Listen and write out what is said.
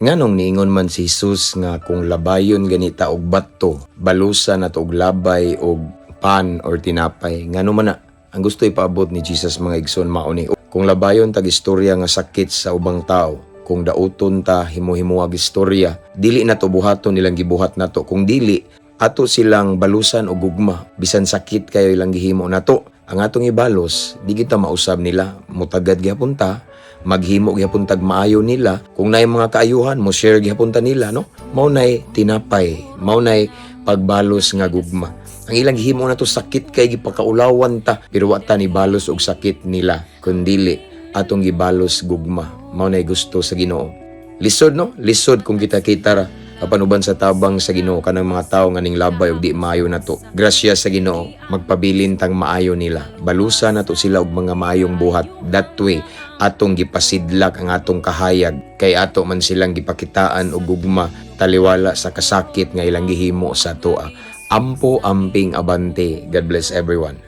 Nganong niingon man si Jesus nga kung labayon ganita og bato, balusan nato og labay og pan or tinapay? Ngano man na? Ang gusto ipaabot ni Jesus, mga igsoon, mao ni. Kung labayon tag istorya nga sakit sa ubang tao, kung dauton ta, himo-himuag istorya, dili na to buhaton nilang gibuhat nato. Kung dili, ato silang balusan og gugma, bisan sakit kayo ilang gihimo nato. Ang atong ibalos, di kita mausab nila, mutagad gihapon ta, maghimo gihapon tag maayo nila. Kung naay mga kaayuhan, mo share gihapon ta nila, no? Mao nay tinapay, mao nay pagbalos nga gugma. Ang ilang gihimo nato sakit kay, gipakaulawan ta, pero wa ta ni balos og sakit nila, kundili atong gibalos gugma. Mao nay gusto sa Ginoo. Lisod, no? Lisod kung kita-kita ra. Apan uban sa tabang sa Ginoo, kanang mga tawo nga ning labay og di maayo nato, grasya sa Ginoo, magpabilin tang maayo nila. Balusa nato sila og mga maayong buhat. That way, atong gipasidlak ang atong kahayag kay ato man silang gipakitaan og gugma taliwala sa kasakit nga ilang gihimo sa atoa. Ampo, amping, abante. God bless everyone.